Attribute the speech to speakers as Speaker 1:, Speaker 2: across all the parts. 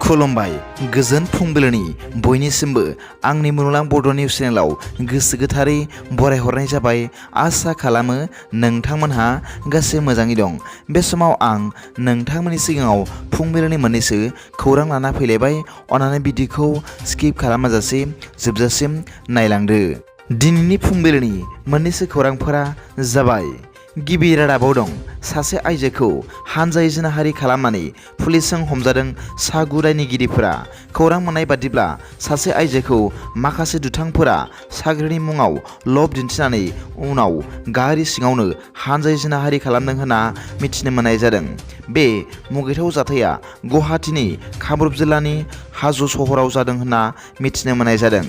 Speaker 1: खुलुमबाय गोजोन फुंबिलिनि बयनिसिमबो आंनि मुलुगनां बड' निउस चेनेलाव गोसो गोथारै बरायहरनाय जाबाय। आसा खालामो नोंथांमोनहा गासै मोजाङै दं। बे समाव आं नोंथांमोननि सिगाङाव फुंबिलिनि मोननैसो खौरां लाना फैलायबाय। अन्नानै भिडिअखौ स्किप खालामाजासे जोबजासिम नायलांदो। दिनैनि फुंबिलिनि मोननैसो खौरांफोरा जाबाय। गिबि रादाबाव दं सासे आइजोखौ हानजायै जिनाहारि खालामनानै पुलिसजों हमजादों सा 9 दायनिगिरिफोरा। खौरां मोननाय बादिब्ला सासे आइजोखौ माखासे दुथांफोरा साख्रिनि मुङाव लब दिन्थिनानै उनाव गारि सिङावनो हानजायै जिनाहारि खालामदों होनना मिथिनो मोननाय जादों। बे मुगैथाव जाथाया गुवाहाटीनि कामरुप जिल्लानि हाजो सहराव जादों होनना मिथिनो मोननाय जादों।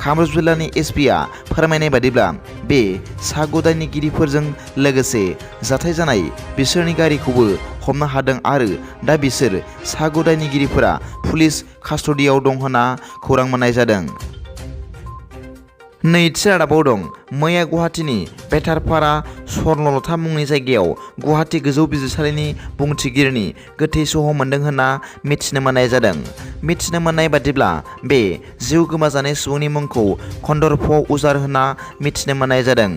Speaker 1: कामरुप जिल्लानि एसपिआ फोरमायनाय बादिब्ला बे सा 9 दायनिगिरिफोरजों लोगोसे जाथाय जानाय बिसोरनि गारिखौबो हमनो हादों आरो दा बिसोर सा 9 दायनिगिरिफोरा पुलिस कास्टडियाव दं होनना खौरां मोननाय जादों। नैथि रादाबाव दं मैया गुवाहाटीनि बेटारपारा स्वर्णलता मुंनि जायगायाव गुवाहाटी गोजौ बिजिरसालिनि बुंथिगिरिनि गोथै सह मोनदों होनना मिथिनो मोननाय जादों। मिथिनो मोननाय बादिब्ला बे जिउ गोमाजानाय सुबुंनि मुंखौ कन्दर्प उजार होनना मिथिनो मोननाय जादों।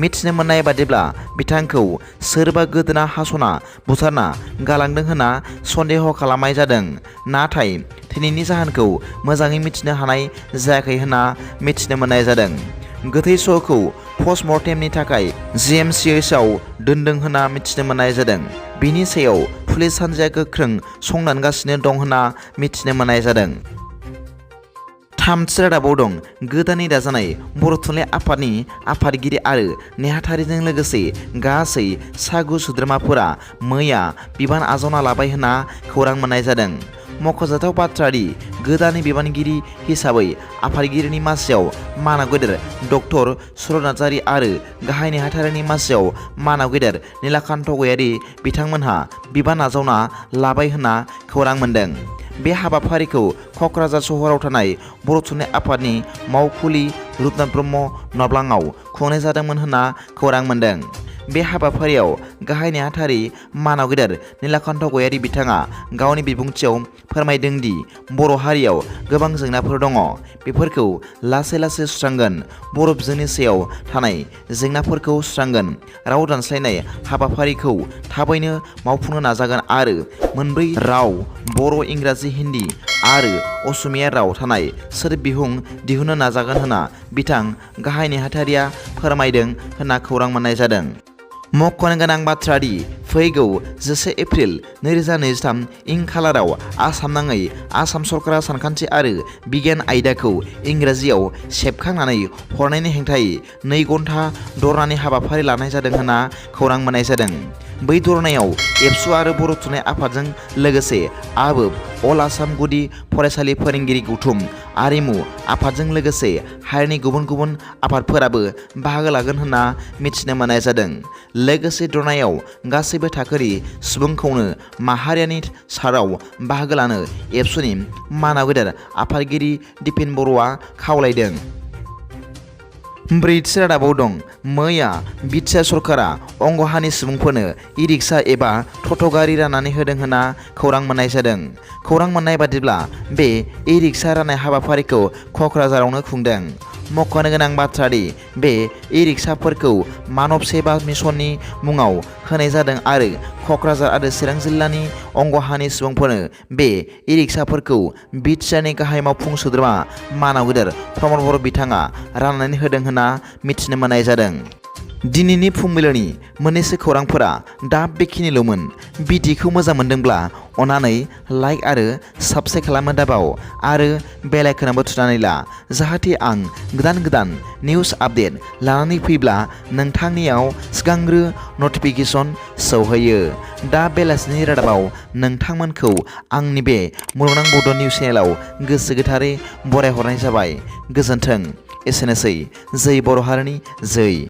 Speaker 1: मिथिनो मोननाय बादिब्ला बिथांखौ सोरबा गोदोना हास'ना बुथारना गालांदों होनना सन्देह खालामनाय जादों। नाथाय थैनायनि जाहोनखौ मोजाङै मिथिनो हानाय जायाखै होनना मिथिनो मोननाय जादों। गोथै सहखौ पस्टमर्टेमनि थाखाय GMCHआव दोनदों होनना मिथिनो मोननाय जादों। बिनि सायाव पुलिस हान्जाया गोख्रों संदानगासिनो दं होनना मिथिनो मोननाय जादों। थामथि रादाबाव दं गोदानै दाजानाय बर' थुनलाइ आफादनि आफादगिरि आरो नेहाथारिजों लोगोसे गासै सा 9 सोद्रोमाफोरा मैया बिबान आजावना लाबाय होनना खौरां मोननाय जादों। मख'जाथाव बाथ्रादि गोदानै बिबानगिरि हिसाबै आफादगिरिनि मासियाव मानाव गेदेर डक्टर सुरत नार्जारी आरो गाहाय नेहाथारिनि मासियाव मानाव गेदेर नीलाकान्त गयारी बिथांमोनहा बिबान आजावना लाबाय होनना खौरां मोन्दों। बे हाबाफारिखौ क'क्राझार सहराव थानाय बर' थुनलाइ आफादनि मावखुलि रुपनाथ ब्रह्म नब्लाङाव खुंनाय जादोंमोन होनना खौरां मोन्दों। बे हाबाफारियाव गाहाय नेहाथारि मानाव गेदेर नीलाकान्त गयारी बिथाङा गावनि बिबुंथियाव फोरमायदों दि बर' हारियाव गोबां जेंनाफोर दङ, बेफोरखौ लासै लासै सुस्रांगोन, बर' बिजोंनि सायाव थानाय जेंनाफोरखौ सुस्रांगोन, राव दानस्लायनाय हाबाफारिखौ थाबैनो मावफुंनो नाजागोन आरो मोनब्रै राव बर', इंराजि, हिन्दी आरो असमिया राव थानाय सोदोब बिहुं दिहुननो नाजागोन होनना बिथां गाहाय नेहाथारिया फोरमायदों होनना खौरां मोननाय जादों। मख'नो गोनां बाथ्रादि फैगौ 11 एप्रिल 2023 इं खालाराव आसाम नाङै आसाम सरकारा सानखान्थि आरो बिगियान आयदाखौ इंराजियाव सेबखांनानै हरनायनि हेंथायै 2 घन्टा धरनानि हाबाफारि लानाय जादों होनना खौरां मोननाय जादों। बै धरनायाव एबसु आरो बर' थुनलाइ आफादजों लोगोसे आबोब अल आसाम गुदि फरायसालि फोरोंगिरि गौथुम आरिमु आफादजों लोगोसे हारिनि गुबुन गुबुन आफादफोराबो बाहागो लागोन होनना मिथिनो मोननाय जादों। लोगोसे धरनायाव गासैबो थाखोनि सुबुंखौनो माहारियानि साराव बाहागो लानो एबसुनि मानाव गेदेर आफादगिरि दिपेन बर'आ खावलायदों। ब्रैथि रादाबाव दं मैया बिटिआर सरकारा अंगहानि सुबुंफोरनो ई-रिक्शा एबा टट' गारि राननानै होदों होनना खौरां मोननाय जादों। खौरां मोननाय बादिब्ला बे ई-रिक्शा राननाय हाबाफारिखौ क'क्राझारावनो खुंदों। मख'नो गोनां बाथ्रादि बे ई-रिक्शाफोरखौ मानब सेवा मिशननि मुङाव होनाय जादों आरो क'क्राझार आरो चिरां जिल्लानि अंगहानि सुबुंफोरनो बे ई-रिक्शाफोरखौ बिटिआरनि गाहाय मावफुं सोद्रोमा मानाव गेदेर प्रमद बर' बिथाङा राननानै होदों होनना मिथिनो मोननाय जादों। दिनैनि फुंबिलिनि मोननैसो खौरांफोरा दा बेखिनिल'मोन। भिडिअखौ मोजां मोनदोंब्ला अन्नानै लाइक आरो साबस्क्राइब खालामनो दाबाव आरो बेल आइकनआवबो थुनानै ला, जाहाथे आं गोदान गोदान निउस आपडेट लानानै फैब्ला नोंथांनियाव सिगांग्रो नटिफिकेसन सौहैयो। दा बेलासिनि रादाबाव नोंथांमोनखौ आंनि बे मुलुगनां बड' निउस चेनेलाव गोसो गोथारै बरायहरनाय जाबाय। गोजोन्थों। एसेनोसै। जै बर' हारिनि जै।